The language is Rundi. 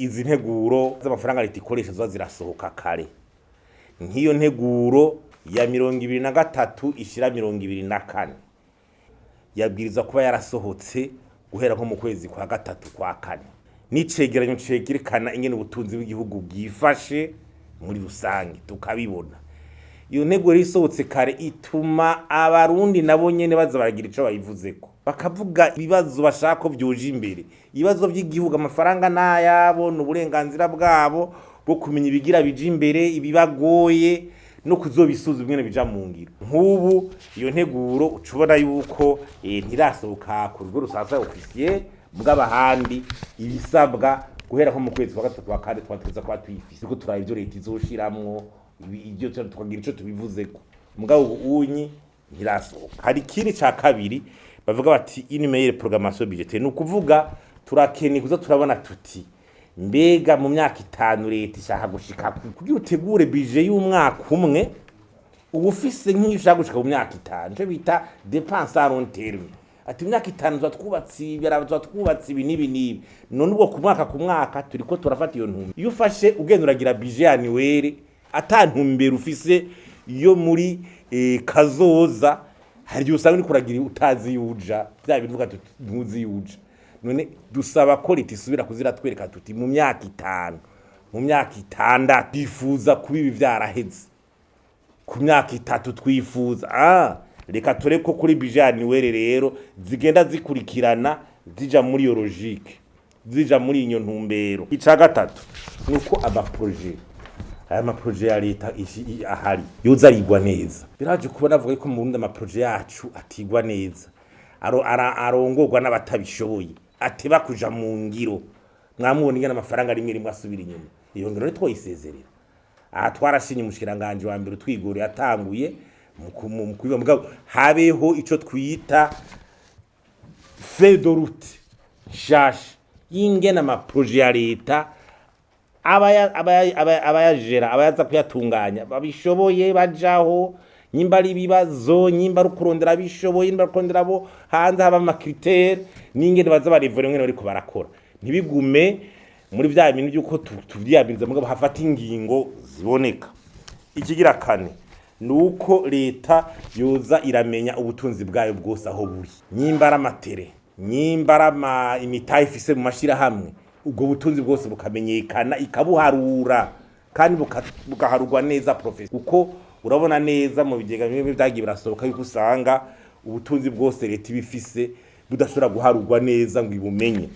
Izi nteguro z'amafaranga leta ikoresha ziba zirasohoka kare, nk'iyo nteguro ya 2023 ishira 2024 yabwiriza kuba yarasohotse guhera nko mu kwezi kwa gatatu, kwa kane, n'icegeranyo cerekana ingene ubutunzi bw'igihugu bwifashe muri rusange tukabibona. Iyo nteguro isohotse kare ituma Abarundi nabo nyene baza baragira ico bayivuzeko, bakavuga ibibazo bashaka ko vyoja imbere, ibibazo vy'igihugu. Amafaranga n'ayabo, ni uburenganzira bwabo bwo kumenya ibigira bija imbere, ibibagoye no kuzobisuzuma ingene bija mu ngiro. Nk'ubu iyo nteguro uca ubona yuko ntirasohoka ku rwego rusanzwe officiel, bw'abahandi ibisabwa guhera nko mu kwezi kwa gatatu, kwa kane twategeza kuba tuyifise kuko turaba ivyo leta izoshiramwo, ibyo tukagira ico tubivuzeko. Mugabo ubu unyi ntirasohoka. Hari ikindi ca kabiri bavuga bati une meilleure programmation budgétaire, ni ukuvuga turakeneye kuza turabona tuti mbega mu myaka 5 leta ishaka gushika kugira utegure budget y'umwaka umwe, uba ufise nk'iyo ushaka gushika mu myaka 5, ico bita dépense à long terme, ati imyaka 5 tuba twubatse ibi, tuba twubatse ibi n'ibi n'ibi. None ubwo ku mwaka ku mwaka turiko turafata iyo ntumbero? Iyo ufashe ugenda uragira budget annuelle ata ntumbero ufise yo muri kazoza, hari igihe usanga uriko uragira utazi yuja bya bintu uvuga tuti ntuzi yuja. None dusaba ko leta isubira kuzira twereka tuti mu myaka 5, mu myaka 6 twifuza kuba ibi vyaraheze, ku myaka 3 twifuza. Reka ture ko kuri budget annuelle rero zigenda zikurikirana, zija muri iyo logique, zija muri iyo ntumbero. Ica gatatu nuko ama projets, aya ma projets ya leta ahari yoza arigwa neza. Biraje kubona avuga ko mu Burundi ama projets yacu atigwa neza, arongorwa n'abatabishoboye, ateba kuja mu ngiro. Mwamubona ingene amafaranga rimwe rimwe asubira inyuma. Iyo ngiro ntitwoyisezerera. Aha twarashinye umushikiranganje wa mbere utwigoro yatanguye mu kubiba, mugabo habeho ico twita feuille de route nshasha y'ingene ama projets ya leta abayajera, abayaza kuyatunganya babishoboye bajaho, nyimba ari ibibazo, nyimba ari ukurondera abishoboye, nyimba ari ukurondera abo hanze, haba ama critères n'ingene baza barivura, ingene bariko barakora, ntibigume muri vya bintu by'uko tuvyiyamiriza, mugabo hafata ingingo ziboneka. Ikigira kane ni uko leta yoza iramenya ubutunzi bwayo bwose aho buri, nyimba ari amatere, nyimba ari imitahe ifise mu mashirahamwe, ubwo butunzi bwose bukamenyekana, ikabuharura kandi bugaharurwa neza profesi, kuko urabona neza mu bigega bimwe byagiye birasohoka yuko usanga ubutunzi bwose leta iba ifise budashobora guharurwa neza ngo ibumenye.